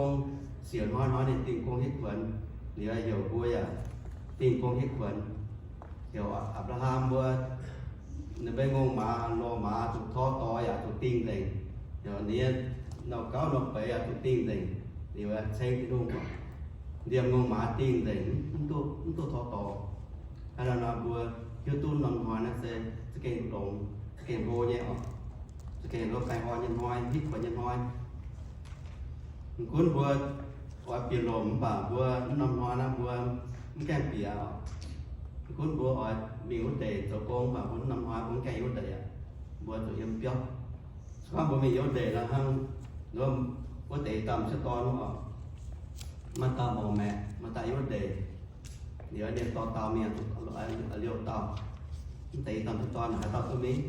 gong, siec hnoi hnoi ninh dingh gong hitv kuonx. Liuz heuc mbuo yaac dingh gong hitv kuonx. Heuc Apc^laa^ham mbuo, ninh mbuo ngongh maaz, lorh maaz zuqc tor dorh yaac zuqc dingh nzengc. Heuc ninh nyei nouh gauv nouh beiz yaac zuqc dingh nzengc. Liuz ceng Tin-Hungh, liemh ngongh maaz dingh nzengc, mv duqv, mv duqv tor dorh. Hnangv naaiv nor mbuo hiuv duqv norm hnoi naaiv se za'gengh longx, za'gengh hlo nyei oc. Za'gengh hlo, baengh orn nyei hnoi, hitv kuonx nyei hnoi. Mv gunv mbuo oix bieqc lomc mv baac mbuo mv norm hnoi naaiv mbuo mv gaengh bieqc oc. Mv gunv mbuo oix mingh wuov deic zoux gong mv baac mbuo mv norm hnoi mbuo mv gaengh wuov deic aqv. Mbuo zuqc yiem biauv. Se gorngv mbuo mingh wuov deic lorqc hnangv, wuov deix dauh m'sieqv dorn oc, maaih dauh morc maeqc, maaih dauh yiem wuov deic. Liuz ninh dorh dauh mingh, liouh dauh. Mv deix dauh m'sieqv dorn haaix dauh duqv mingh?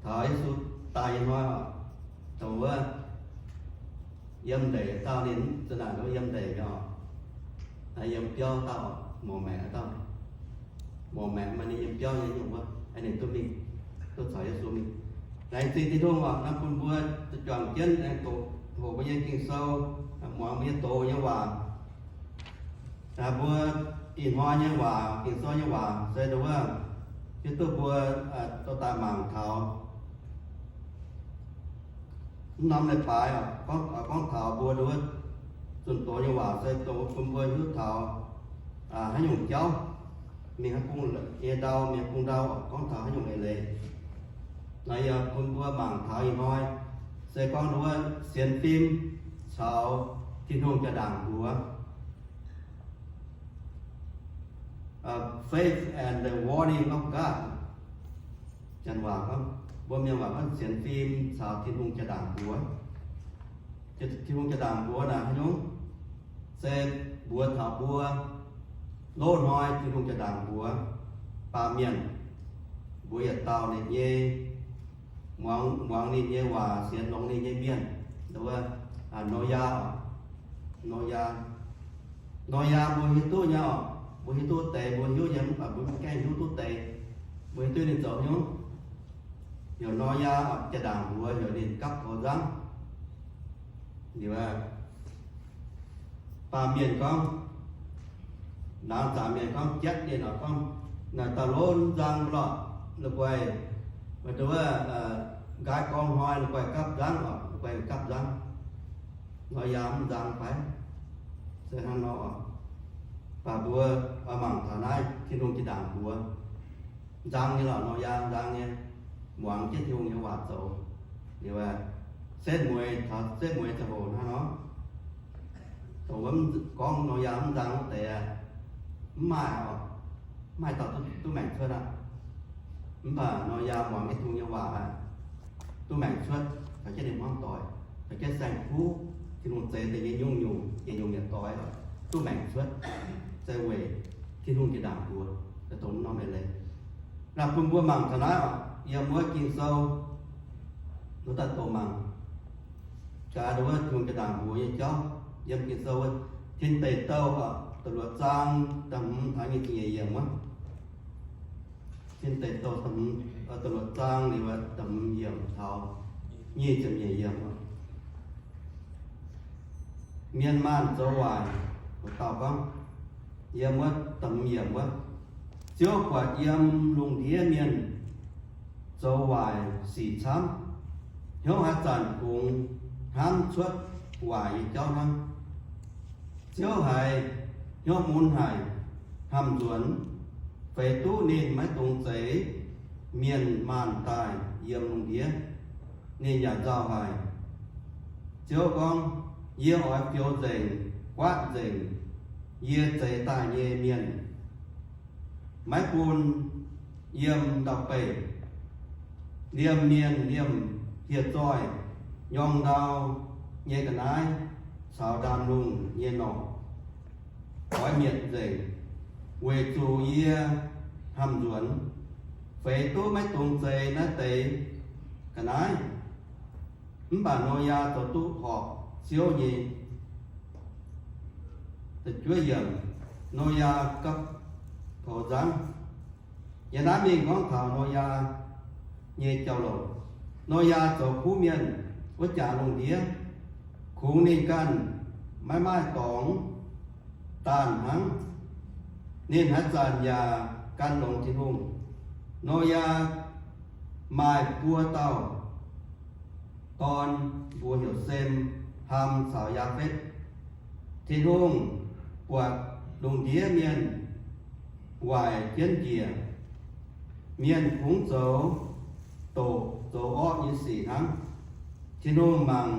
Taux Yesu daaih nyei hnoi oc, dongh wuov yiem ndeic dauh ninh za'naaic wuov yiem ndeic nyei oc. Yiem biauv dauh, morc maeqc dauh. Morc maeqc maaih ninh yiem biauv nyei nyungc wuov, ninh duqv mingh, duqv caux Yesu mingh. Laengz zingh Tin-Hungh oc, naaiv bun mbuo zuqc juangc jienv aengx doqc hoqc mbuo nyei Ging-Sou, muangx mbuo nyei doz nyei waac. Mbuo ih hnoi nyei waac, Ging-Sou nyei waac se dongh wuov, hiuv duqv mbuo dorh daaih mangc taux mv norm leiz-baaix, gorngv taux mbuo dongh wuov zunh doz nyei waac se dongh bun mbuo hiuv taux haaix nyungc jauv, mingh haaix bung nyei ndau, mingh haaix bung ndau, gorngv taux haaix nyungc eix leiz. Naaiv yaac bun mbuo mangc taux ih hnoi se gorngv dongh wuov sienx fim caux Tin-Hungh jaa-ndaangc mbuox. Faith and the warning of God. Janx waac gorngv, mbuo mienh waac gorngv sienx fim caux Tin-Hungh jaa-ndaangc mbuox. Tin-Hungh jaa-ndaangc mbuox naaic haaix nyungc? Se mbuox taux mbuo loz-hnoi Tin-Hungh jaa-ndaangc mbuox baamh mienh, mbuo yietc dauh ninh nyei muangx, muangx ninh nyei waac, sienx longx ninh nyei mienh, Noyaa. Noyaa, Noyaa mbuo hiuv duqv nyei oc. Mbuo hiuv duqv deix, mbuo hiuv nyei mv baac mbuo mv gaengh hiuv duqv deix. Mbuo hiuv duqv ninh zoux nyungc. Heuc Noyaa jaa-ndaangc mbuox, heuc ninh gapv goux nzangv. Liuz, baamh mienh gorngv, laangz zaangc mienh gorngv jatv ninh oc, gorngv, naaic dauh lov nzang lorqc, la'guaih, maiv dungx, nqaai gorngv hnoi la'guaih gapv nzangv oc, la'guaih gapv nzangv. Noyaa mv nzang fai? Se hnangv nor oc. Mv baac mbuo oix mangc taux naaiv Tin-Hungh jaa-ndaangc mbuox. Nzang nyei lorqc, Noyaa nzang nyei, muangx jienv Tin-Hungh nyei waac zoux. Liuz, setv mueiz, taux setv mueiz ziangh hoc hnangv nor, dongh wuov gorngv Noyaa mv nzang wuov deix, mv maaih oc, mv maaih dauh duqv maengc cuotv aqv. Mv baac Noyaa muangx jienv Tin-Hungh nyei waac, duqv maengc cuotv, caux jienv ninh hmuangv doic, caux jienv saeng-kuv, Tin-Hungh zeix deix nyei nyungc-nyungc, yietc nyungc yietc doix, duqv maengc cuotv, se weic Tin-Hungh jaa-ndaangc mbuox, dongh norm eix leiz. Naaiv bun mbuo mangc taux naaiv oc, yiem wuov Ging-Sou, mbuo daaih doqc mangc. Gaax dongh wuov Tin-Hungh jaa-ndaangc mbuox nyei jauv, yiem Ging-Sou wuov Tin Deic Douh oc, da'luoqc zaang da'hmz taux nyic ziepc nyeic yiemc wuov. Tin Deic Douh da'hmz, da'luoqc zaang liuz da'hmz yiemc taux nyic ziepc nyeic yiemc. Mienh maanh zoux waaic, wuov dauh gorngv, yiem wuov da'hmz yiemc wuov, Ziouv buatc yiem lungh ndiev mienh zoux waaic sic camv. Hnyouv haaix zanc kungx hnamv cuotv waaic nyei jauv hnangv. Ziouv haiz hnyouv mun haic, hnamv nzuonx, feix duqv ninh maiv dungx zeix mienh maanh daaih yiem lungh ndiev. Ninh yaac nzauh haic. Ziouv gorngv, Yie oix fioux nzengc, guaatv nzengc yie zeix daaih nyei mienh, maiv bun yiem ndau-beih, liemh mienh liemh hieh zoih, nyorng ndau nyei ga'naaiv caux ndaamv-lungh nyei norqc oix mietc nzengc, weic zuqc yie hnamv nzuonx, feix duqv maiv dungx zeix naaiv deix ga'naaiv. Mv baac Noyaa zoux duqv horpc Ziouv nyei. Noyaa gapv goux nzangv. Yiem naaiv mingh gorngv taux Noyaa nyei jauv-louc. Noyaa zoux kuv mienh wuov jaax lungh ndiev, Kungx ninh ganh maiv maaih dorngx daanh hnangv. Ninh haaix zanc yaac gan longx Tin-Hungh. Noyaa maaih buo dauh dorn, mbuox heuc Sem, Ham caux Yaafetv. Tin-Hungh buatc lungh ndiev mienh waaic jienv njiec. Mienh kungx zoux doqc zoux orqv nyei sic hnangv. Tin-Hungh mangc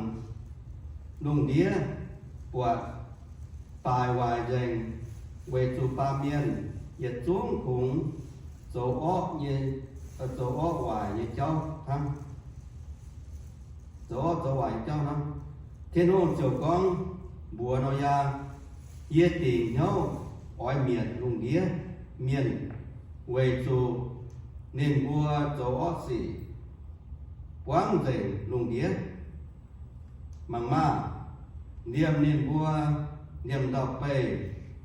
lungh ndiev buatc baaix waaic nzengc, weic zuqc baamh mienh yietc zungv kungx zoux orqv nyei, zoux orqv waaic nyei jauv hnangv. Zoux orqv zoux waaic nyei jauv hnangv. Tin-Hungh ziouc gorngv mbuox Noyaa, Yie dingc hnyouv oix mietc lungh ndiev mienh, weic zuqc ninh mbuo zoux orqv sic buangv nzengc lungh ndiev. Mangc maah! Liemh ninh mbuo liemh ndau-beih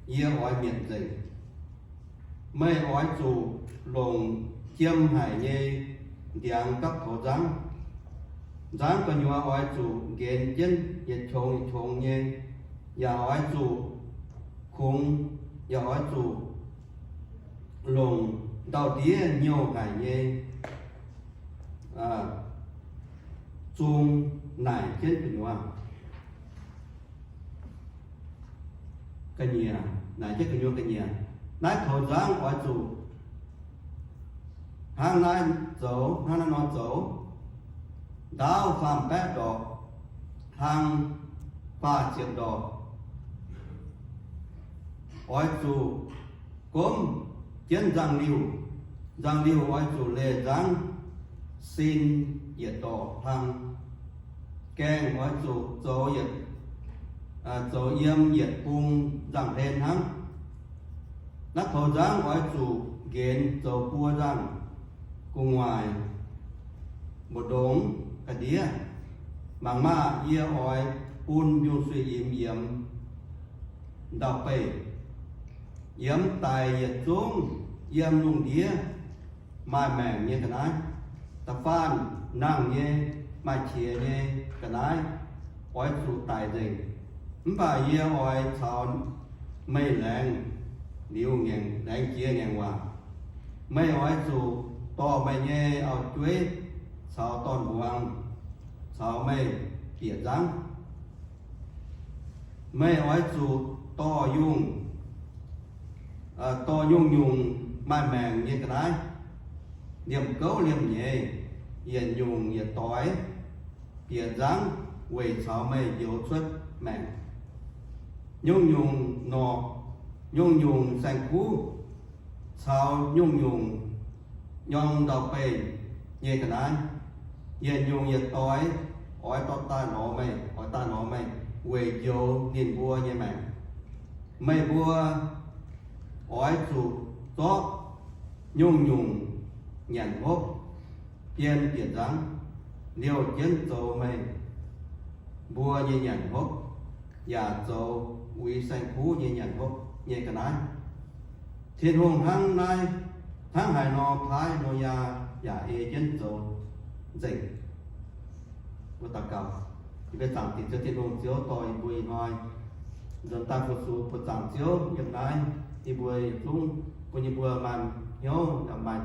yie oix mietc nzengc. Meih oix zuqc longc jiem haic nyei ndiangx gapv poux nzangv. Nzangv gu'nyuoz oix zuqc nqenx jienv yietc qongx yietc qongx nyei, yaac oix zuqc kungx, yaac oix zuqc longc ndau-ndiev nyouh haic nyei zung naaic jienv gu'nyuoz. Ga'nyiec, naaic jienv gu'nyuoz ga'nyiec. Naaiv poux nzangv oix zuqc hnangv naaiv zoux, hnangv naaiv nor zoux. Ndaauv faam-baeqv ndorqc, hlang faah ziepc ndorqc. Oix zuqc gomv jienv nzangv-liuh. Nzangv-liuh oix zuqc leih nzangv sin yietc ndorqc hlang. Gaengh oix zuqc zoux yietc, zoux yiem yietc bung nzangv-hlen hnangv. Naaiv poux nzangv oix zuqc nqenx zoux buo nzangh gu'nguaaic mbu'ndongx ga'ndiev. Mangc maah! Yie oix bun nyungc suiv-imx yiemx ndau-beih, yiemx daic yietc zungv yiem lungh ndiev maaih maengc nyei ga'naaiv. Da'faanh nangh nyei, maaih qiex nyei ga'naaiv oix zuqc daic nzengc. Mv baac yie oix caux meih laengz liuz ngaengc, laengz jiex ngaengc waac. Meih oix zuqc dorh meih nyei auv-jueiv caux dorn-mbuangz caux meih bieqc nzangv. Meih oix zuqc dorh yungh, dorh nyungc-nyungc maaih maengc nyei ga'naaiv, liemh gouv liemh nyeiz, yietc nyungc yietc doix, bieqc nzangv weic caux meih njoux cuotv maengc. Nyungc-nyungc norqc, nyungc-nyungc saeng-kuv, caux nyungc-nyungc nyorng ndau-beih nyei ga'naaiv, yietc nyungc yietc doix oix dorh daaih lorz meih, oix daaih lorz meih weic njoux ninh mbuo nyei maengc. Meih mbuo oix zuqc zorqv nyungc-nyungc nyanc hopv, bien bieqc nzangv, liouh jienv zoux meih mbuo nyei nyanc hopv, yaac zoux uix saeng-kuv nyei nyanc hopv nyei ga'naaiv. Tin-Hungh hnangv naaiv, hnangv haaix nor paaiv Noyaa yaac ei jienv zoux nzengc. Mbuo daux gaux. Yie mbuo zaangc Diex Ziouv Tin-Hungh, Ziouv dorh yie mbuo ih hnoi nzuonx daaih fu-sux buoz-zaangc Ziouv yiem naaiv, yie mbuo yietc zungv bun yie mbuo maaih hnyouv yaac maaih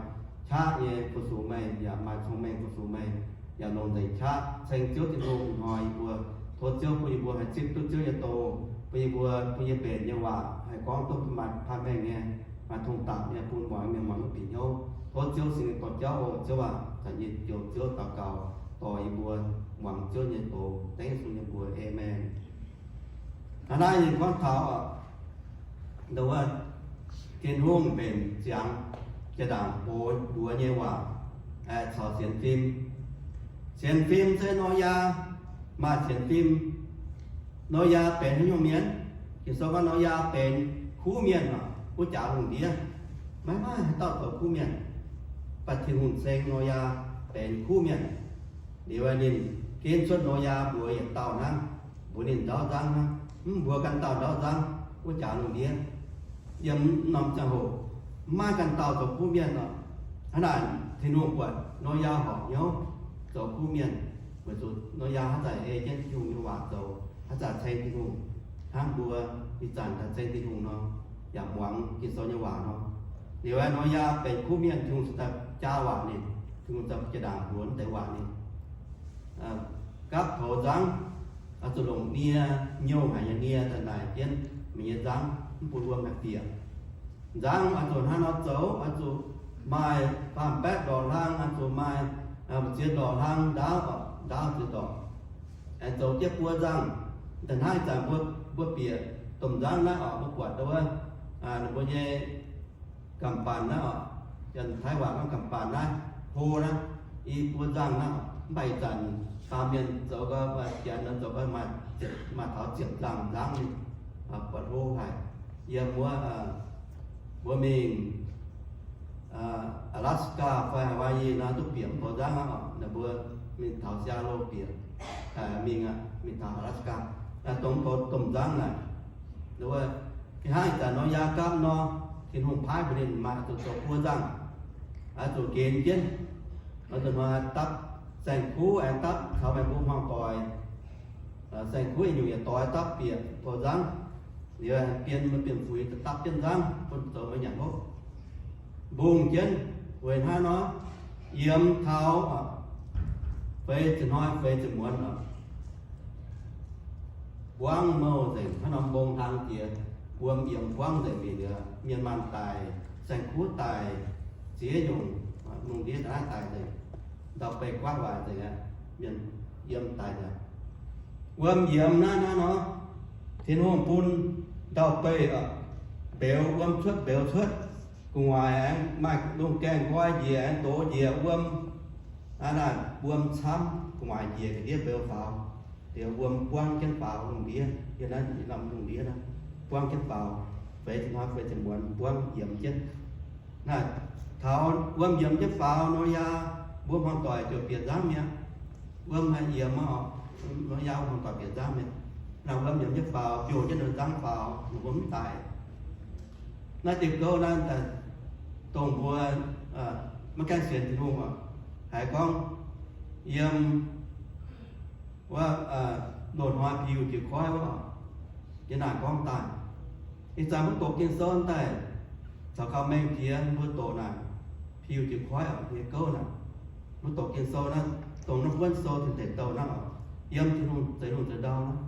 qaqv nyei fu-sux meih, yaac maaih cong-mengh fu-sux meih, yaac longc nzengc qaqv ceng Ziouv Tin-Hungh ih hnoi yie mbuo. Tov Ziouv bun yie mbuo haih zipv duqv Ziouv nyei doz, bun yie mbuo, bun yie mbenc nyei waac haih gorngv duqv maaih paaiv mengh nyei, maaih tong-dapc nyei, bun muangx mienh muangx duqv bieqc hnyouv. Tov Ziouv Singx Lingh dorh jauv oc. Ziouv aac, zanc yie njoux Ziouv daux gaux, dorh yie mbuo muangx Ziouv nyei doz, dengv Yesu nyei mbuox. Aamen. Hnangv naaiv ninh gorngv taux, wuov, Tin-Hungh mbenc ziangx jaa-ndaangc box mbuox nyei waac caux sienx fim. Sienx fim se Noyaa maaih sienx fim. Noyaa benx haaix nyungc mienh? Ging-Sou gorngv Noyaa benx kuv mienh oc, wuov jaax lungh ndiev maiv maaih haaix dauh zoux kuv mienh. Mv baac Tin-Hungh ceng Noyaa benx kuv mienh. Liuz ninh ginv cuotv Noyaa mbuox yietc dauh hnangv, mbuox ninh ndaauv nzangv hnangv, mv mbuox ganh dauh ndaauv nzangv. Wuov jaax lungh ndiev yiem norm ziangh hoc maiv maaih ganh dauh zoux kuv mienh oc. Hnangv naaic Tin-Hungh buatc Noyaa horpc hnyouv zoux kuv mienh, weic zuqc Noyaa haaix zanc ei jienv Tin-Hungh nyei waac zoux. haaix zanc ceng Tin-Hungh, hnangv mbuo ih zanc daaih ceng Tin-Hungh nor, yaac muangx Ging-Sou nyei waac nor. Liuz aeqv, Noyaa benx kuv mienh, Tin-Hungh cingx daaih jaa waac ninh, Tin-Hungh cingx daaih jaa ndaangc mbuox deix waac ninh. Gapv poux nzangv, oix zuqc longc nie, nyouh haic nyei nie daaih naaic jienv mingh nyei nzangv, mv bun wuom haih bieqc. Nzangv oix zuqc hnangv nor zoux, oix zuqc maaih faam-baeqv ndorqc hlang, oix zuqc maaih ziex ndorqc hlang ndaauv, ndaauv ziex ndorqc. Aengx zoux jienv buo nzangv, da'hnangv ih zanc mbuo, mbuo bieqc domh nzangv naaiv oc, mbuo buatc wuov, ninh mbuo nyei gamh banh naaiv oc, Janx-Taiv waac gorngv gamh banh naaiv, hlo naaiv, i buo nzangv naaiv oc. Mv baac ih zanc baamh mienh zoux gau, Janx nor zoux gau maaih, maaih taux ziepc nzangv nzangv ninh, buatc hlo haic. Yiem wuov, mbuo mingh Alaska fai Hawaii nor duqv bieqc mv poux nzangv aqv oc. Ninh mbuo mingh taux Seattle bieqc, mingh, mingh taux Alaska, dongh mv poux domh nzangv naaic. Hnangv ih zanc Noyaa gapv nor, Tin-Hungh paaiv mbuox ninh maaih zuqc zoux buo nzangv, zuqc nqenx jienv, zuqc hnoi dapv saeng-kuv aengx dapv caux meih mbuo hmuangv doic. Saeng-kuv nyungc yietc doix dapv bieqc poux nzangv. Liuz bienh, mbuo bienh fuix dapv jienv nzangv bun zoux mbuo nyanc hopv. Mbungh jienv weic hnangv nor, yiem taux feix ziepc hnoi feix ziepc muonz oc, buangv mouh nzengc, hnangv nor mbong hlang jiex, wuom yiemx buangv nzengc mingh liuz, mienh maanh daic, saeng-kuv daic, ziex nyungc lungh ndiev daaih naaiv daic nzengc, ndau-beih guaatv waaic nzengc aqv, mienh yiem daic nzengc. Wuom yiemx naaiv hnangv nor, Tin-Hungh bun ndau-beih mbeux wuom cuotv mbeux cuotv, gu'nguaaic aengx maaih lungh gaengh nqoi njiec aengx doz njiec wuom. Aa, naaiv wuom camv, gu'nguaaic njiec ga'ndiev mbeux faaux, liuz wuom buangv jienv faaux lungh ndiev, yiem naaiv norm lungh ndiev naaiv, buangv jienv faaux, feix ziepc hnoi feix ziepc muonz buangv yiemx jienv. Naaiv taux wuom yiemx jienv faaux, Noyaa mbuo hmuangv doic ziouc bieqc nzangv mi'aqv. Wuom haih yiemx oc, Noyaa mbuo hmuangv doic bieqc nzangv mi'aqv. Naaiv wuom yiemx jienv faaux, biouv jienv nzangv faaux, ninh mbuo mv daic. Naaiv diuh gouv naaiv daaih dongh mbuo maiv gaengh sienx Tin-Hungh oc, haiz gorngv yiem wuov loz-hnoi piu jiez koiv wuov, yie naaic gorngv daaih. Ih zanc mbuo doqc Ging-Sou daaih, caux gau mengh jiex mbuo doqc naaic, piu jiez koiv oc, nyei gouv naaic. Mbuo doqc Ging-Sou naaiv, dongh naaiv buonv sou Tin Deic Douh naaiv oc, yiem Tin-Hungh zeix lungh zeix ndau naaiv.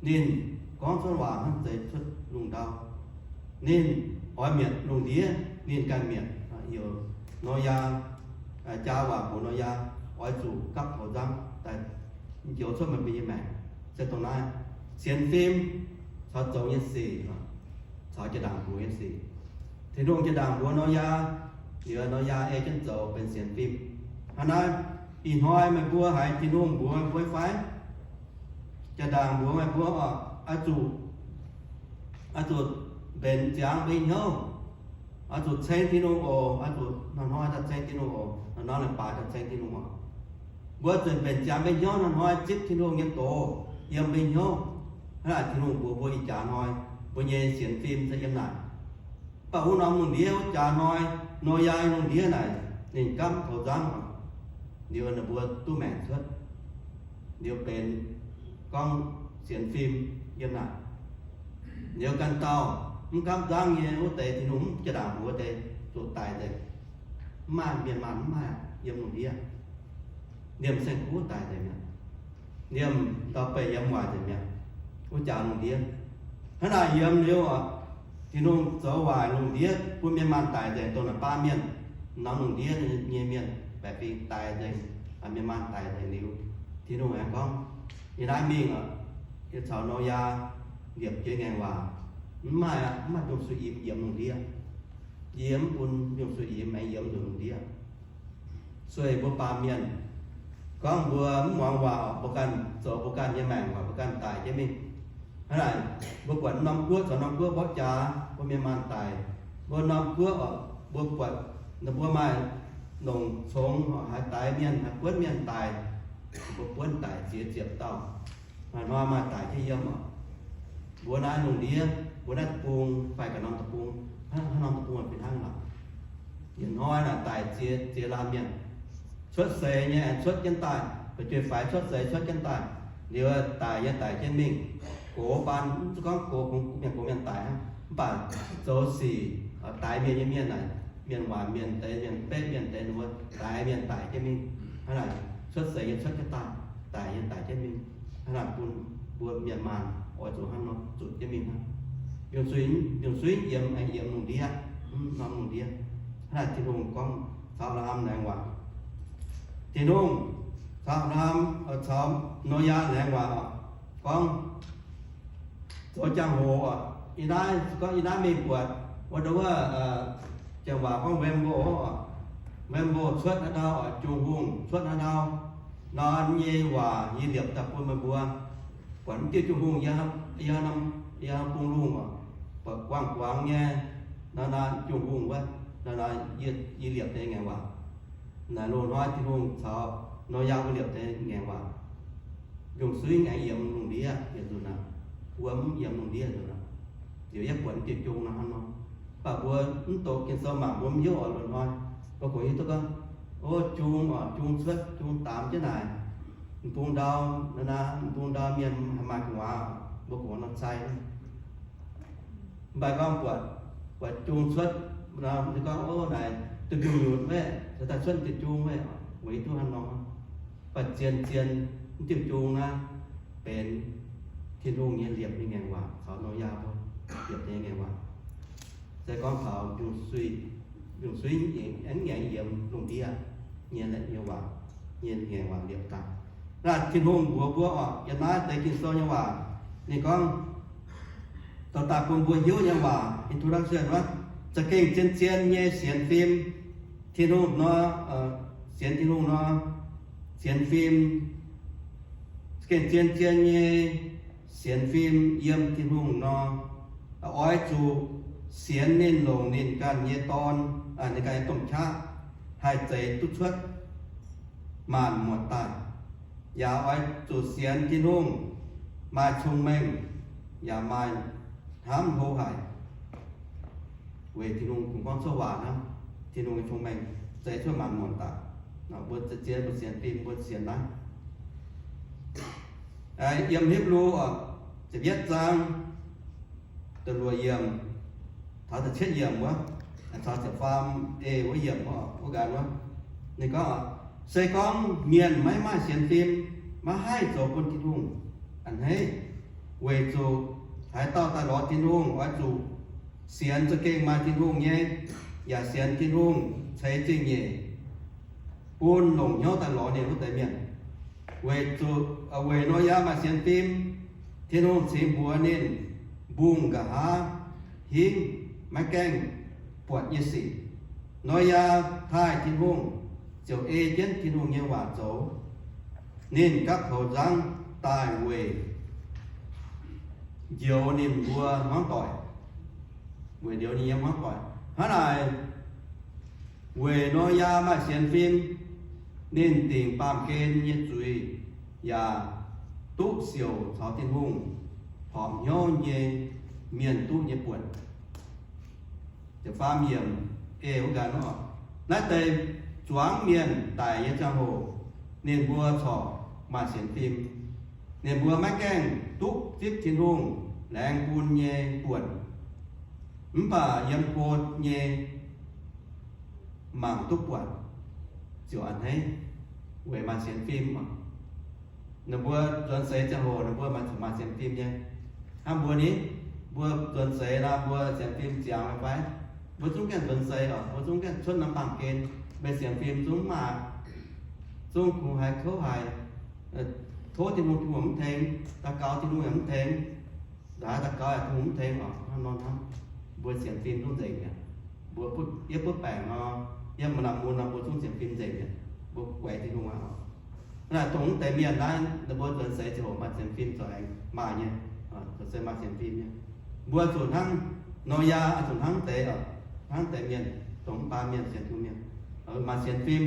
Ninh gorngv cuotv waac hnangv zeix cuotv lungh ndau. Ninh oix mietc lungh ndiev, ninh ganh mietc. Heuc Noyaa, jaa waac mbuox Noyaa oix zuqc gapv poux nzangv daaih njoux cuotv meih mbuo nyei maengc. Se dongh naaiv, sienx fim caux zoux nyei sic, caux jaa-ndaangc mbuox nyei sic. Tin-Hungh jaa-ndaangc mbuox Noyaa, liuz Noyaa ei jienv zoux benx sienx fim. Hnangv naaiv, ih hnoi meih mbuo haiz Tin-Hungh mbuox meih mbuo fai? Jaa-ndaangc mbuox meih mbuo oc, oix zuqc, oix zuqc mbenc ziangx mbuo nyei hnyouv, oix zuqc ceng Tin-Hungh oc, oix zuqc hnoi-hnoi daaih ceng Tin-Hungh oc, hnoi-hnoi leiz-baaix daaih ceng Tin-Hungh oc. Mbuo zuqc mbenc ziangx mbuo nyei hnyouv, hnoi-hnoi zipv Tin-Hungh nyei doz yiem mbuo nyei hnyouv. Hnangv naaic Tin-Hungh mbuox mbuo ih jaax hnoi mbuo nyei sienx fim se yiem naaic. Mv baac wuov norm lungh ndiev wuov jaax hnoi, Noyaa lungh ndiev naaic, ninh gapv poux nzangv, liuz ninh mbuo duqv maengc cuotv, liuz benx gorngv sienx fim yiem naaic. Liuz ganh dauh mv gapv nzangv nyei wuov deix, Tin-Hungh mv jaa-ndaangc mbuox deix, zuqc daic nzengc. Mv maaih, mienh maanh mv maaih yiem lungh ndiev. Liemh saeng-kuv daic nzengc mi'aqv. Liemh ndau-beih yiem waaic nzengc mi'aqv, wuov jaax lungh ndiev. Hnangv naaic yiem liuz oc, Tin-Hungh zoux waaic lungh ndiev bun mienh maanh daic nzengc, dongh naaic baamh mienh, norm lungh ndiev nyei mienh baeqc fingx daic nzengc, mienh maanh daic nzengc liuz, Tin-Hungh aengx gorngv, yie naaiv mingh oc, yie caux Noyaa liepc jienv ngaengc waac, mv maaih, mv maaih ndongc sui-imx yiem lungh ndiev. Yie mv bun ndongc sui-imx aengx yiem nzunc lungh ndiev. Sueih mbuo baamh mienh, gorngv mbuo mv muangx waac, mbuo ganh zoux mbuo ganh nyei maengc, mbuo ganh daic jienv mingh. Hnangv naaic, mbuo buatc norm guoqv caux norm guoqv mborqv jaax, mbuo mienh maanh daic. Mbuo norm guoqv oc, mbuo buatc ninh mbuo maaih longc congx, haaix daix mienh, haaix buonv mienh daic, mbuo buonv daic ziex ziepc dauh. Hnoi-hnoi maaih daic jienv yiem oc. Mbuo naaiv lungh ndiev, mbuo naaiv deic-bung fai ganh norm deic-bung, haaix norm deic-bung fih hnangv lorqc. Yietc hnoi naaic daic ziex, ziex laanh mienh. Cuotv seix nyei aengx cuotv jienv daaih, fu'jueiv-faix cuotv seix cuotv jienv daaih. Liuz daic nyei daic jienv mingh. Gox baan, mv gorngv gox, mienh gox mienh daic hnangv, mv baac zoux sic, daix mienh nyei mienh naaic, mienh waaic, mienh deix, mienh beqv, mienh deix, ninh mbuo daix mienh daic jienv mingh. Hnangv naaic, cuotv seix nyei cuotv jienv daaih, daic nyei daic jienv mingh. Hnangv naaic bun mbuo mienh maanh oix zuqc hnangv nor zutc jienv mingh hnangv. Yungz suiv, yungz suiv yiem, aengx yiem lungh ndiev, mv norm lungh ndiev. Hnangv naaic Tin-Hungh gorngv caux Apc^laa^ham laengz waac. Tin-Hungh caux Apc^laa^ham, caux Noyaa laengz waac oc, gorngv, zoux jangx-hoc oc, yie naaiv, gorngv yie naaiv mingh buatc wuov, wuov, janx waac gorngv rainbow oc, rainbow cuotv haaix ndau oc, jung hungh cuotv haaix ndau, nor nyei waac yie liepc daaih bun meih mbuo. Buatc mv diuh jung hungh yiem, yiem norm bung lungh oc, buatc guangc guangx nyei, nor naaiv jung hungh wuov, nor naaiv yie liepc deix ngaengc waac. Naaiv loz-hnoi Tin-Hungh caux Noyaa mbuo liepc deix ngaengc waac. Yungz suiv aengx yiem lungh ndiev yietc nzunc aqv. Mbuo mv yiem lungh ndiev nzunc aqv. Liuz yie buatc diuh jung nor hnangv nor. Mv baac mbuo mv doqc Ging-Sou mangc mbuo mv hiuv oc. Loz-hnoi mbuo kungx hiuv duqv gorngv, o, jung oc, jung cuotv, jung daamx jienv naaic, m'bung ndau, naaiv m'bung ndau mienh haih maaih gu'nguaaz, mbuo gu'nguaaz nor cai. Mv baac gorngv buatc, buatc jung cuotv, gorngv, o, naaic duqv mbiungc nyutc wuov, se daaih cuotv diuh jung wuov, weic duqv hnangv nor. Mv baac zien-zien mv diuh jung naaiv benx Tin-Hungh nyei liepc nyei ngaengc waac caux Noyaa mbuo liepc nyei ngaengc waac. Se gorngv taux yungz suiv, yungz suiv aengx ngaengc yiem lungh ndiev nyei, nyei waac, nyei ngaengc waac liepc daaih. Naaiv Tin-Hungh mbuox mbuo oc, yiem naaiv deix Ging-Sou nyei waac, ninh gorngv, dorh daaih bun mbuo hiuv nyei waac, introduction wuov, za'gengh zien-zien nyei sienx fim Tin-Hungh nor, sienx Tin-Hungh nor, sienx fim, za'gengh zien-zien nyei sienx fim yiem Tin-Hungh nor, oix zuqc sienx ninh, longc ninh ganh nyei Dorn, ninh ganh nyei domh qaqv, haih zeix duqv cuotv maanc muotc daaih. Yaac oix zuqc sienx Tin-Hungh maaih cong-mengh yaac maaih hnamv hlo haic. Weic Tin-Hungh kungx gorngv cuotv waac hnangv, Tin-Hungh nyei cong-mengh zeix cuotv maanc muotc daaih. Mbuo zien-zien mbuo sienx fim mbuo sienx naaiv. Yiem Hipv^lu ziepc yietv zaang da'luoqc yiemc taux da'cietv yiemc wuov, caux ziepc faam e wuov yiemc wuov, wuov nqanx wuov, ninh gorngv, se gorngv mienh maiv maaih sienx fim, maiv haih zoux bun Tin-Hungh a'hneiv, weic zuqc haaix dauh daaih lorz Tin-Hungh oix zuqc sienx za'gengh maaih Tin-Hungh nyei, yaac sienx Tin-Hungh ceix zingh nyeic bun longc hnyouv daaih lorz ninh wuov deix mienh. Weic zuqc, weic Noyaa maaih sienx fim, Tin-Hungh cingx mbuox ninh mbungh nqa'haav hingv maiv gaengh buatc nyei sic. Noyaa taaih Tin-Hungh ziouc ei jienv Tin-Hungh nyei waac zoux. Ninh gapv poux nzangv daaih weic njoux ninh mbuo hmuangv doic, weic njoux ninh nyei hmuangv doic. Hnangv naaic, weic Noyaa maaih sienx fim, ninh dingc baamh gen nyei zuiz yaac duqv siouc caux Tin-Hungh horpc hnyouv nyei mienh duqv nyei buonc. Ziepc faam yiemc, e wuov nqanx nor, naaiv deix zuangx mienh daic nyei ziangh hoc, ninh mbuo corc maaih sienx fim. Ninh mbuo maiv gaengh duqv zipv Tin-Hungh laengz bun nyei buonc, mv baac yiem go nyei mangc duqv buatc ziouc a'hneiv, weic maaih sienx fim oc. Ninh mbuo nzuonx seix ziangh hoc ninh mbuo maaih zuqc maaih sienx fim nyei. Hnangv mbuo ni, mbuo nzuonx seix nor mbuo sienx fim ziangx fai? Mbuo zungv gaengh nzuonx seix oc, mbuo zungv gaengh cuotv norm baamh gen, mbuo sienx fim zungv maaih, zungv kungx haiz kouv haic, tov Tin-Hungh, Tin-Hungh mv tengx, daux gaux Tin-Hungh yaac mv tengx, nqa'haav daux gaux yaac Tin-Hungh mv tengx oc. Hnangv nor hnangv, mbuo sienx fim zungv nzengc mi'aqv. Mbuo, yie butv baengc nor, yie maaih lamh mun nor, mbuo zungv sienx fim nzengc mi'aqv. Mbuo guaix Tin-Hungh aqv oc. Hnangv naaic dongh mv deix mienh naaiv, ninh mbuo nzuonx seix ziangh hoc maaih sienx fim zoux aengx maaih nyei, nzuonx seix maaih sienx fim nyei. Mbuo zuqc hnangv Noyaa, zuqc hnangv deix, hnangv deix mienh, dongh mv baac mienh sienx Tin-Hungh mienh, maaih sienx fim.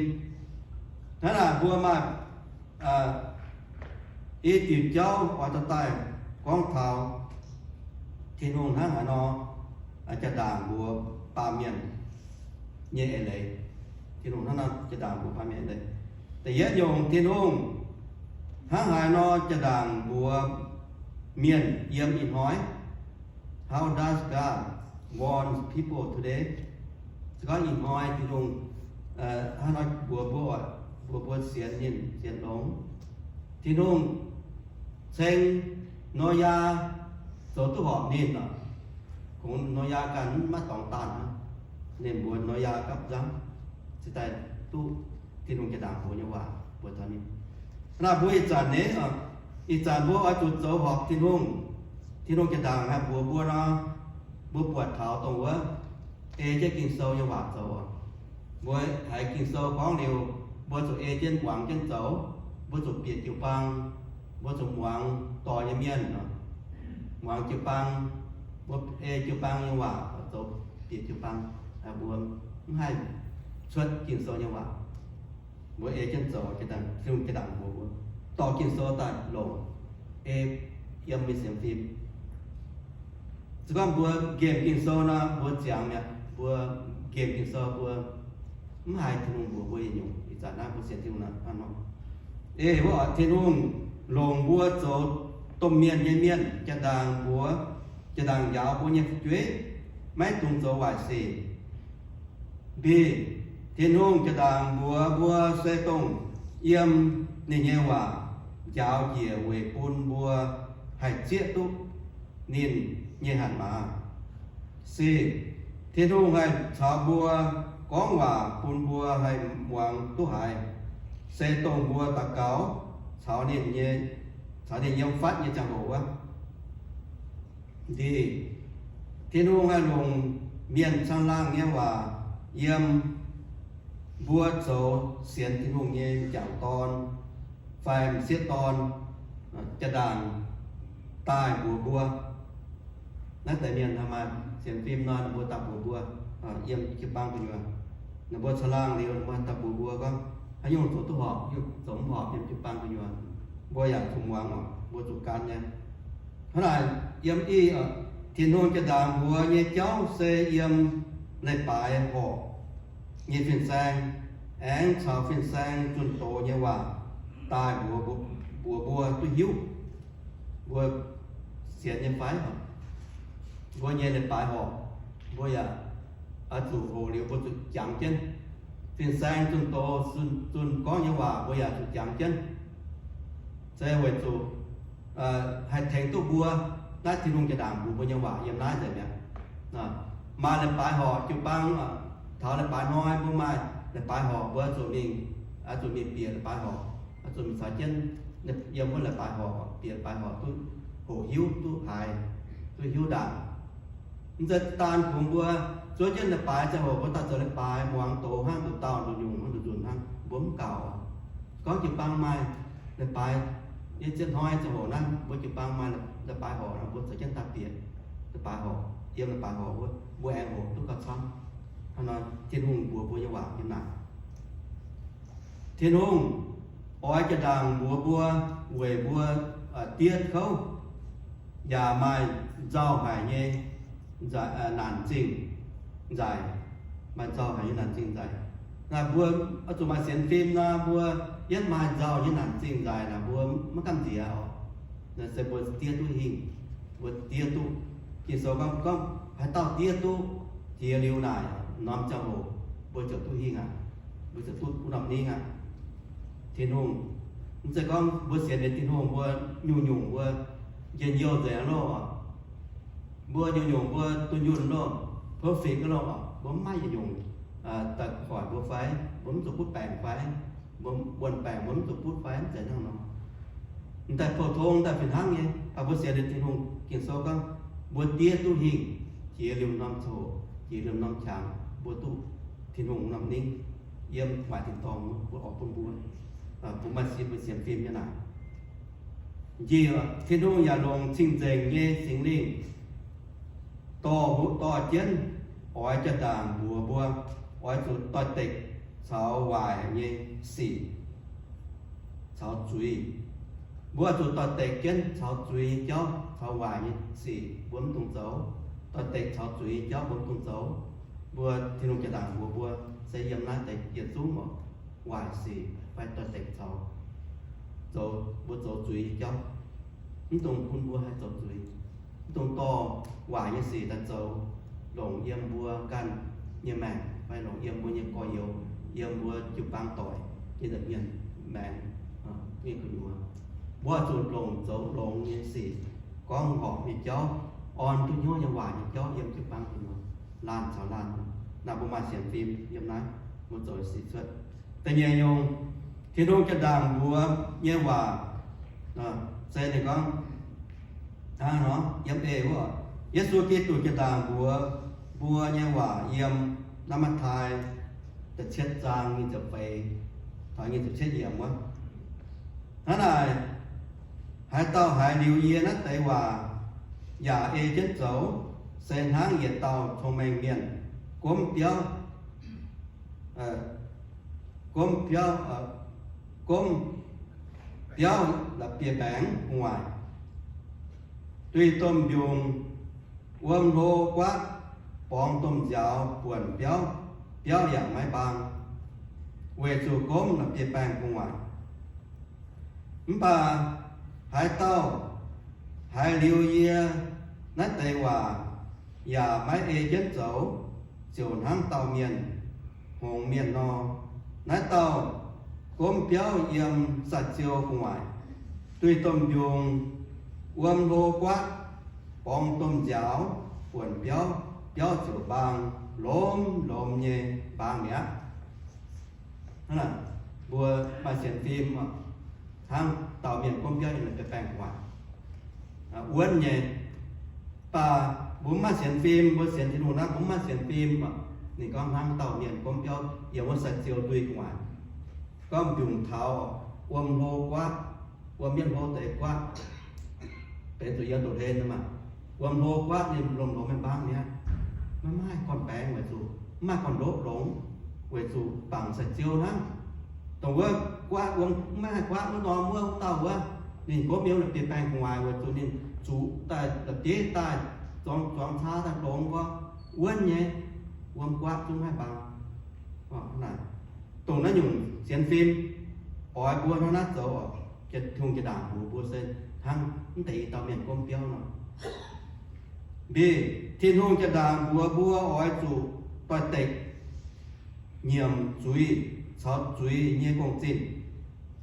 Hnangv naaic mbuo maaih i diuc jauv oix dorh daaih gorngv taux Tin-Hungh hnangv haaix nor jaa-ndaangc mbuox baamh mienh nyei eix leiz. Tin-Hungh hnangv nor jaa-ndaangc mbuox baamh mienh eix leiz. Da'yietv nyungc, Tin-Hungh Hnangv haaix nor jaa-ndaangc mbuox mienh yiem ih hnoi? How does God warn people today? Se gorngv ih hnoi Tin-Hungh hnangv nor mbuox mbuo, mbuox mbuo sienx ninh, sienx longx, Tin-Hungh ceng Noyaa zoux duqv horpc ninh oc. Kungx Noyaa ganh maiv dorngx daanh hnangv. Ninh mbuox Noyaa gapv nzangv, cingx daaih duqv Tin-Hungh jaa-ndaangc mbuox nyei waac mbuox taux ninh. Naaiv mbuo ih zanc nyei, ih zanc mbuo oix zuqc zoux horpc Tin-Hungh. Tin-Hungh jaa-ndaangc haih mbuox mbuo nor, mbuo buatc taux dongh wuov ei jienv Ging-Sou nyei waac zoux. Mbuo haiz Ging-Sou gorngv liuz, mbuo zuqc ei jienv muangx jienv zoux. Mbuo zuqc bieqc jiu-baang, mbuo zuqc muangx dorh nyei mienh, muangx jiu-baang, mbuo ei jiu-baang nyei waac zoux, bieqc jiu-baang, mbuo mv haih cuotv Ging-Sou nyei waac. Mbuo ei jienv zoux, Tin-Hungh jaa-ndaangc mbuox mbuo, dorh Ging-Sou daaih longc, ei yiem mbuo sienx fim. Se gorngv mbuo nqemh Ging-Sou nor, mbuo ziangx mi'aqv. Mbuo nqemh Ging-Sou mbuo mv haiz Tin-Hungh mbuox mbuo yietc nyungc. Ih zanc naaiv mbuo sienx Tin-Hungh nor, hnangv nor. Ei wuov oc, Tin-Hungh longc mbuo zoux domh mienh nyei mienh, jaa-ndaangc mbuox, jaa-ndaangc njaaux mbuo nyei fu'jueiv maiv dungx zoux waaic sic. Mbi, Tin-Hungh jaa-ndaangc mbuox mbuo se dongh yiem ninh nyei waac njaaux njiec weic bun mbuo haih zieqv duqv ninh nyei hatc maaz. Sic, Tin-Hungh haih caux mbuo gorngv waac bun mbuo haih muangx duqv haiz, se dongh mbuo daux gaux caux ninh nyei, caux ninh yiem fatv nyei ziangh hoc wuov. Ndih, Tin-Hungh haih longc mienh caangh laangh nyei waac yiem mbuo zoux sienx Tin-Hungh nyei m'jangc dorn fai m'sieqv dorn, jaa-ndaangc daaih mbuox mbuo. Naaiv deix mienh maaih sienx fim nor, ninh mbuo daaih mbuox mbuo, yiem jiu-baang gu'nyuoz, ninh mbuo caangh laangh liuz, ninh mbuo daaih mbuox mbuo gorngv, haaix nyungc zoux duqv horpc, zoux mv horpc yiem jiu-baang gu'nyuoz, mbuo yaac zuqc muangx oc, mbuo zuqc gan nyei. Hnangv naaic yiem ih, Tin-Hungh jaa-ndaangc mbuox nyei jauv se yiem leiz-baaix horc nyei fin-saeng, aengx caux fin-saeng zunh doz nyei waac daaih mbuox, mbuox mbuo duqv hiuv. Mbuo sienx nyei fai? Mbuo nyei leiz-baaix horc, mbuo yaac oix zuqc hoqc liuz mbuo zuqc jangx jienv. Fin-saeng zunh doz, zunh, zunh gorngv nyei waac mbuo yaac zuqc jangx jienv. Se weic zuqc haih tengx duqv mbuo. Naaiv Tin-Hungh jaa-ndaangc mbuox mbuo nyei waac yiem naaiv nzengc mi'aqv. Maaih leiz-baaix horc jiu-baang, taux leiz-baaix hnoi mbuo maaih leiz-baaix horc, mbuo oix zuqc mingh, oix zuqc mingh bieqc leiz-baaix horc, oix zuqc mingh caux jienv yiem wuov leiz-baaix horc, bieqc leiz-baaix horc duqv hoqc hiuv, duqv haiz, duqv hiuv ndaangc. Mv zeiz daan kungx mbuo zuov jienv leiz-baaix ziangh hoc mbuo daaih zoux leiz-baaix muangx doz hnangv, nduqc dauh nduqc nyungc hnangv, nduqc nzunc hnangv, mbuo mv gaux. Gorngv jiu-baang maaih leiz-baaix, yiem ziex hnoi ziangh hoc naaiv mbuo jiu-baang maaih leiz-baaix horc nor, mbuo caux jienv daaih bieqc leiz-baaix horc, yiem leiz-baaix horc wuov mbuo aengx hoqc duqv gauh camv. Hnangv nor Tin-Hungh mbuox mbuo nyei waac yiem naaic. Tin-Hungh oix jaa-ndaangc mbuox mbuo weic mbuo diev kouv yaac maaih nzauh haic nyei naanc zingh nzaic, maaih nzauh haic nyei naanc zingh nzaic. Naaic mbuo oix zuqc maaih sienx fim nor, mbuo yietv maaih nzauh nyei naanc zingh nzaic naaic, mbuo maiv gamh nziex oc. Se mbuo diev duqv hingh, mbuo diev duqv. Ging-Sou gorngv, gorngv haaix dauh diev duqv jiex liuz naaic, norm ziangh hoc mbuo ziouc duqv hingh aqv. Mbuo ziouc duqv wuov norm ningv aqv. Tin-Hungh, mv zeiz gorngv mbuo sienx nyei Tin-Hungh mbuo nyungc-nyungc mbuo njien-youh nzengc loh. Mbuo nyungc-nyungc mbuo dunh yunh loh, perfect loh. Mbuo mv maaih yietc nyungc daaih hoic mbuo fai, mbuo mv zuqc butv baengc fai, mbuo wuonh baengc mbuo mv zuqc butv fai, mv zeiz hnangv nor. M'daaih pou-tong daaih fih hnangv nyei, mv baac mbuo sienx liuz Tin-Hungh, Ging-Sou gorngv mbuo diev duqv hingh, jiex liuz norm ziangh hoc, jiex liuz norm qangx, mbuo duqv Tin-Hungh norm ningv yiem waaic tin-dorngh mbuo oix bun mbuo, bun maaih sin mbuo sienx fim nyei naaic. Njiec, Tin-Hungh yaac longc cing-nzengc nyei Singx Lingh dorh, dorh jienv oix jaa-ndaangc mbuox mbuo, oix zuqc doix-dekc caux waaic nyei sic, caux zuiz. Mbuo zuqc doix-dekc jienv caux zuiz nyei jauv, caux waaic nyei sic mbuo mv dungx zoux. Doix-dekc caux zuiz nyei jauv mbuo mv dungx zoux. Mbuo Tin-Hungh jaa-ndaangc mbuox mbuo se yiem naaiv deix yietc zungv oc, waaic sic fai doix-dekc caux zoux, mbuo zoux zuiz nyei jauv. Mv dungx bun mbuo haih zoux zuiz. Mv dungx dorh waaic nyei sic daaih zoux, longc yiem mbuo ganh nyei maengc, fai longc yiem mbuo nyei gorx-youz, yiem mbuo jiu-baang doic, yiem nza'hmien maengx, mienh gu'nyuoz. Mbuo zuqc longc zoux longx nyei sic, gorngv horpc nyei jauv, orn duqv hnyouv nyei waaic nyei jauv yiem jiu-baang gu'nyuoz, laanh caux laanh. Naaiv mbuo maaih sienx fim yiem naaiv, mbuo zoux sic cuotv. Da'nyeic nyungc, Tin-Hungh jaa-ndaangc mbuox nyei waac, se ninh gorngv, hnangv nor, yiem eix wuov, Yesu Giduc jaa-ndaangc mbuox mbuo nyei waac yiem naaiv Matv^taai da'cietv zaang nyic ziepc feix taux nyic ziepc cietv yiemc wuov. Hnangv naaic, haaix dauh haiz liuz yie naaiv deix waac yaac ei jienv zoux, se hnangv yietc dauh cong-mengh mienh gomv biauv, gomv biauv, gomv biauv la'bieiv-mbaengx gu'nguaaic, duih domh mbiungc, wuom hlo guaatv, borngz domh nziaaux buonc biauv, biauv yaac maiv mbaang, weic zuqc gomv la'bieiv-mbaengx gu'nguaaic. Mv baac haaix dauh haiz liuz yie naaiv deix waac yaac maiv ei jienv zoux, ziouc hnangv dauh mienh hngongx mienh nor. Naaiv dauh gomv biauv yiem saa-ziou gu'nguaaic, duih domh mbiungc, wuom hlo guaatv, borngz domh nziaaux buonc biauv, biauv ziouc mbaang, lomz lomz nyei mbaang mi'aqv. Hnangv naaic, mbuo maaih sienx fim, hnangv dauh mienh gomv biauv yiem la'bieiv-mbaengx gu'nguaaic, wuonv nyei. Mv baac mbuo mv maaih sienx fim, mbuo sienx Tin-Hungh naaiv, mbuo mv maaih sienx fim. Ninh gorngv hnangv dauh mienh gomv biauv yiem wuov saa-ziou ndui gu'nguaaic, gorngv mbiungc taux, wuom hlo guaatv, wuom mienv hlo deix guaatv, benx zuqc yiem ndoqv hlen maah, wuom hlo guaatv ninh lomz lomz maiv mbaang mi'aqv. Maiv maaih gorn-baengx weic zuqc mv maaih gorn-ndoqv longx, weic zuqc bangc saa-ziou hnangv. Dongh wuov guaatv wuom maiv haih guaatv wuov norm wuov dauh wuov, ninh gomv yiem la'bieiv-mbaengx gu'nguaaic weic zuqc ninh zuqc daaih la'bieiv daaih, zuangx zuangx caa daaih longx gorngv wuonv nyei, wuom guaatv zungv maiv haih mbaang. Dongh naaiv nyungc sienx fim oix mbuo hnangv naaiv zoux oc. Tin-Hungh jaa-ndaangc mbuox mbuo se hnangv mv deix i dauh mienh gomv biauv nor. Mbi, Tin-Hungh jaa-ndaangc mbuox mbuo oix zuqc doix-dekc nyiemc zuiz caux zuiz nyei gong-zinh.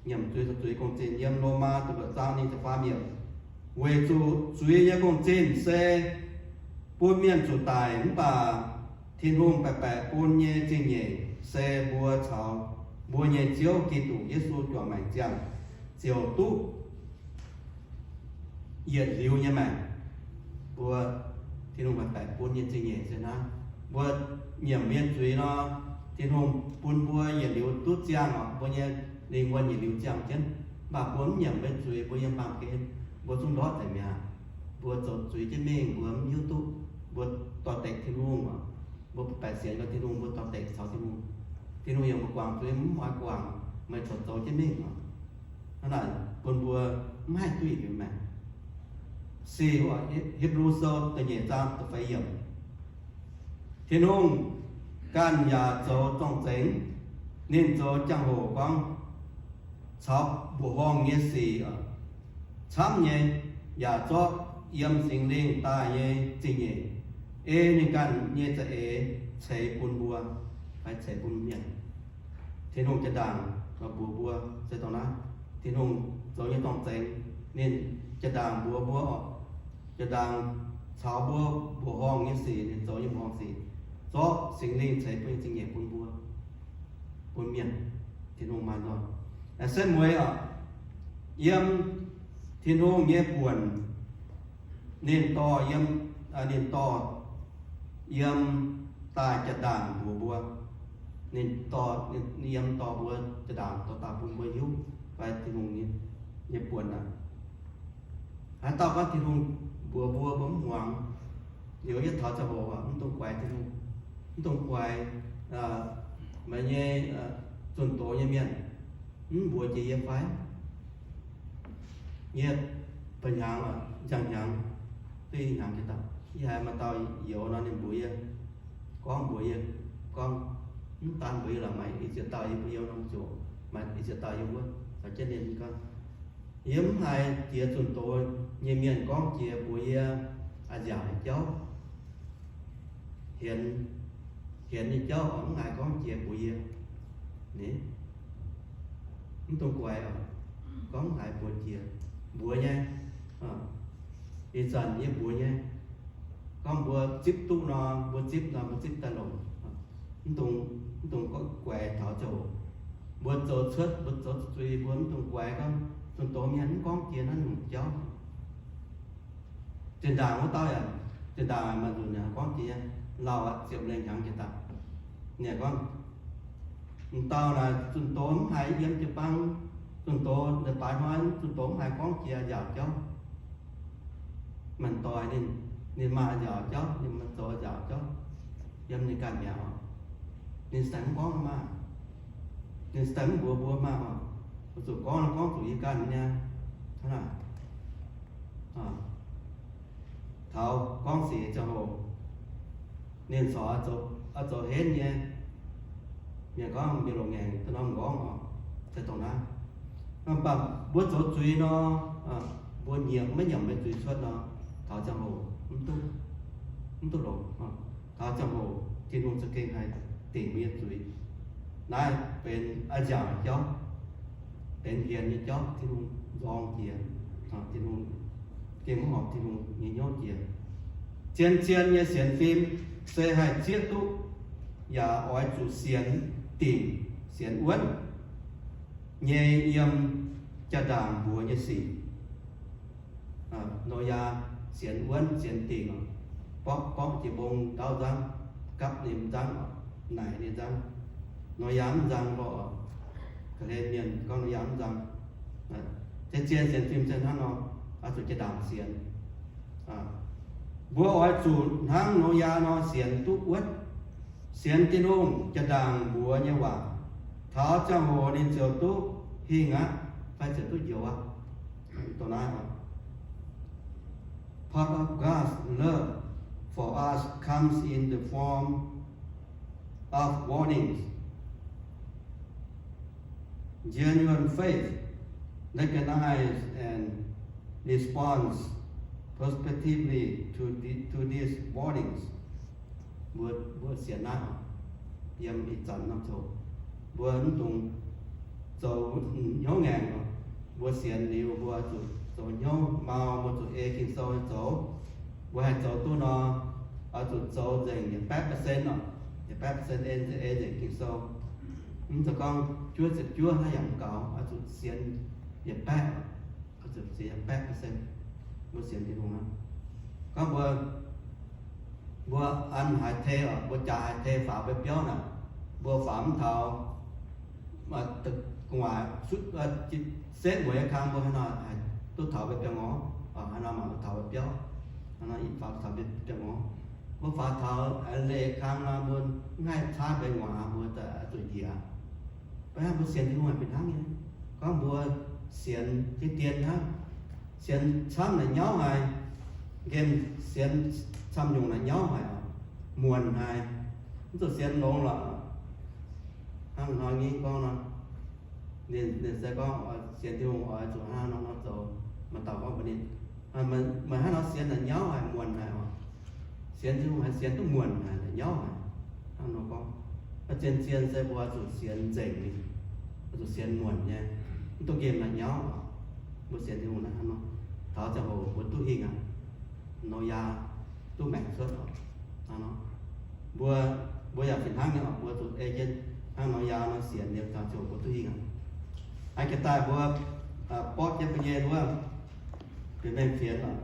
Nyiemc zuiz caux zuiz gong-zinh yiem Lomaa da'luoqc zaang nyic ziepc faam yiemc. Weic zuqc zuiz nyei gong-zinh se bun mienh zuqc daic, mv baac Tin-Hungh baeqc baeqc bun nyei zingh nyeic se mbuo caux mbuo nyei Ziouv Giduc Yesu juangc maengc ziangh ziouc duqv yietc liuz nyei maengc. Mbuo, Tin-Hungh baeqc baeqc bun nyei zingh nyeic se hnangv, mbuo nyiemc mienh zuiz nor, Tin-Hungh bun mbuo yietc liuz duqv ziangh oc, mbuo nyei lingh wuonh yietc liuz ziangh jienv. Mv baac mbuo mv nyiemc mbuo zuiz, mbuo yiem baamh gen, mbuo zungv ndortv deix mi'aqv. Mbuo zoux zuiz jienv mingh, mbuo mv hiuv duqv, mbuo doix-dekc Tin-Hungh oc. Mbuo baeqc sienx liuz Tin-Hungh, mbuo doix-dekc caux Tin-Hungh. Tin-Hungh yaac mbuo guangc zuiz mv oix guangc, meih zoux zoux jienv mingh oc. Hnangv naaic bun mbuo mv haih duqv yietc liuz maengc. Sic, Hipv^lu Sou da'nyeic zaang da'feix yiemc. Tin-Hungh ganh yaac zoux zorng-zengx. Ninh zoux jangx-hoc gorngv caux mbuoqc horngh nyei sic camv nyei, yaac zorqv yiem Singx Lingh daaih nyei zingh nyeic, ei ninh ganh nyei za'eix ceix bun mbuo, fai ceix bun mienh. Tin-Hungh jaa-ndaangc mbuox mbuo se dongh naaiv. Tin-Hungh zoux nyei zorng-zengx, ninh jaa-ndaangc mbuox mbuo oc. Jaa-ndaangc caux mbuo mbuoqc horngh nyei sic, ninh zoux nyei mbuoqc horngh sic, zorqv Singx Lingh ceix bun nyei zingh nyeic bun mbuo, bun mienh. Tin-Hungh maaih nzoih, se mueiz oc, yiem Tin-Hungh nyei buonc, ninh dorh yiem, ninh dorh yiem daaih jaa-ndaangc mbuox mbuo. Ninh dorh, ninh yiem dorh mbuo jaa-ndaangc dorh daaih bun mbuo hiuv fai Tin-Hungh nyei, nyei buonc aqv. Haaix dauh gorngv Tin-Hungh mbuox mbuo, mbuo mv muangx, liuz yietv taux ziangh hoc mv dungx guaix Tin-Hungh, mv dungx guaix meih nyei zunh doz nyei mienh, mv mbuox jiex yie fai? Yie ba'hnyangx, ziangh hnyangx, duqv hnyangx jiex dauh, yie haiz maaih dauh youz nor ninh mbuox yie, gorngv mbuox yie, gorngv, mv daan mbuox yie lorqc, maaih ih ziex dauh yie mbuo youz norm ziouc, maaih ih ziex dauh yie mbuo caux jienv ninh gorngv, Yie mv haiz jiex zunh doz nyei mienh gorngv jiex mbuox yie, a'nziaauc nyei jauv, hienx, hienx nyei jauv oc, mv haiz gorngv jiex mbuox yie. Ni, mv dungx guaix oc. Gorngv mv haiz mbuox jiex, mbuox nyei. Ih zanc yie mbuox nyei. Gorngv mbuo zipv duqv nor, mbuo zipv nor, mbuo zipv daaih longc. Mv dungx, mv dungx gorngv guaix taux ziangh hoc. Mbuo zoux cuotv, mbuo zoux zuiz, mbuo mv dungx guaix gorngv zunh doz mienh mv gorngv jiex naaiv nyungc jauv. Zinh ndaangc wuov dauh yaac, zinh ndaangc maaih nzunc yaac gorngv jiex, lauh aqv, ziepc lengh hnyangx jiex daaih. Ninh gorngv, m'dauh naaic zunh doz mv haiz yiem jiu-baang, zunh doz leiz-baaix hnoi zunh doz mv haiz gorngv jiex nziaauc jauv. Maaih doic ninh, ninh maaih nziaauc jauv, ninh maaih zoux nziaauc jauv yiem ninh ganh mi'aqv. Ninh se mv gorngv maah. Ninh se mv mbuox mbuo maah oc. Oix zuqc gorngv, gorngv zuqc yie ganh nyei. Hnangv naaic, taux gorngv sic ziangh hoc, ninh corc oix zoux henv nyei. Mienh gorngv mienh longc ngaengc duqv norm nqorngv oc, se dongh naaiv. Mv baac mbuo zoux zuiz nor, mbuo nyiemc maiv nyiemc nyei zuiz cuotv nor, taux ziangh hoc mv duqv, mv duqv longc. Taux ziangh hoc Tin-Hungh za'gengh haih dingc mbuo nyei zuiz. Naaiv benx a'nziaauc nyei jauv, benx hienx nyei jauv, Tin-Hungh nzorng jiex, Tin-Hungh gengh maiv horpc Tin-Hungh nyei hnyouv jiex. Zien-zien nyei sienx fim se haih zieqv duqv yaac oix zuqc sienx dingc, sienx wuonv nyei yiem jaa-ndaangc mbuox nyei sic. Noyaa sienx wuonv sienx dingc, borqv, borqv jiex mbong ndaauv nzangv, gapv ninh nzangv, naaic ninh nzangv. Noyaa mv nzang lorqc. Ga'hlen mienh gorngv Noyaa mv nzang. Zien-zien sienx fim se hnangv nor, oix zuqc jaa-ndaangc sienx. Mbuo oix zuqc hnangv Noyaa nor sienx duqv wuonv, sienx Tin-Hungh jaa-ndaangc mbuox nyei waac. Taux ziangh hoc ninh ziouc duqv hingh aqv, fai ziouc duqv njoux aqv. Dongh naaiv oc. Part of God's love for us comes in the form of warnings. Genuine faith recognize and responds positively to the, to these warnings. Mbuo, mbuo sienx naaiv, yiem ih zanc norm ziangh hoc, mbuo mv dungx zoux hnyouv ngaengc. Mbuo sienx liuz, mbuo zuqc zoux hnyouv mau, mbuo zuqc ei Ging-Sou zoux. Mbuo haih zoux duqv nor, oix zuqc zoux nzengc yietc baeqv percent oc. Yietc baeqv percent ei, ei nzengc Ging-Sou. Mv zeiz gorngv juov ziepc juov naaiv yaac mv gaux, oix zuqc sienx yietc baeqv, oix zuqc sienx yietc baeqv percent. Mbuo sienx Tin-Hungh aqv. Gorngv mbuo, mbuo an haaix tei oc, mbuo jaax haaix tei faaux mbuo biauv naaic, mbuo faaux mv taux gu'nguaaic setv mueiz nyei kang, mbuo haaix nor haih duqv taux mbuo biauv-ngorc? Haaix nor mangc duqv taux mbuo biauv? Haaix nor faaux taux mbuo biauv-ngorc? Mbuo faaux taux leih kang nor, mbuo mv haih caaiv mbuo gu'nguaaic, mbuo zuqc njiec. Mbuo sienx Tin-Hungh fih hnangv nyei. Gorngv mbuo sienx deix dien hnangv, sienx camv naaic nyauv haic, nqemh sienx camv nyungc naaic nyauv haic, muonc haic, mv zuqc sienx longx lorqc. Hnangv hnoi nyei gorngv nor, ninh, ninh se gorngv sienx Tin-Hungh oix zuqc hnangv nor nor zoux. Maaih dauh gorngv mbuox ninh, meih hnangv nor sienx naaic nyauv haic, muonc haic oc. Sienx Tin-Hungh haiz sienx duqv muonc haic, naaic nyauv haic. Hnangv nor gorngv, zien-zien se mbuo zuqc sienx nzengc, zuqc sienx muonc nyei, mv duqv nqemh naaic nyauv. Mbuo sienx Tin-Hungh naaic hnangv nor, taux ziangh hoc mbuo duqv hingh aqv. Noyaa duqv maengc cuotv oc. Hnangv nor, mbuo, mbuo yaac fih hnangv nyei oc, mbuo zuqc ei jienv hnangv Noyaa nor sienx liuz taux ziangh hoc mbuo duqv hingh aqv. Hnangv jiex daaih mbuo borqv jienv mbuo nyei wuov bieqc mengh fienx oc.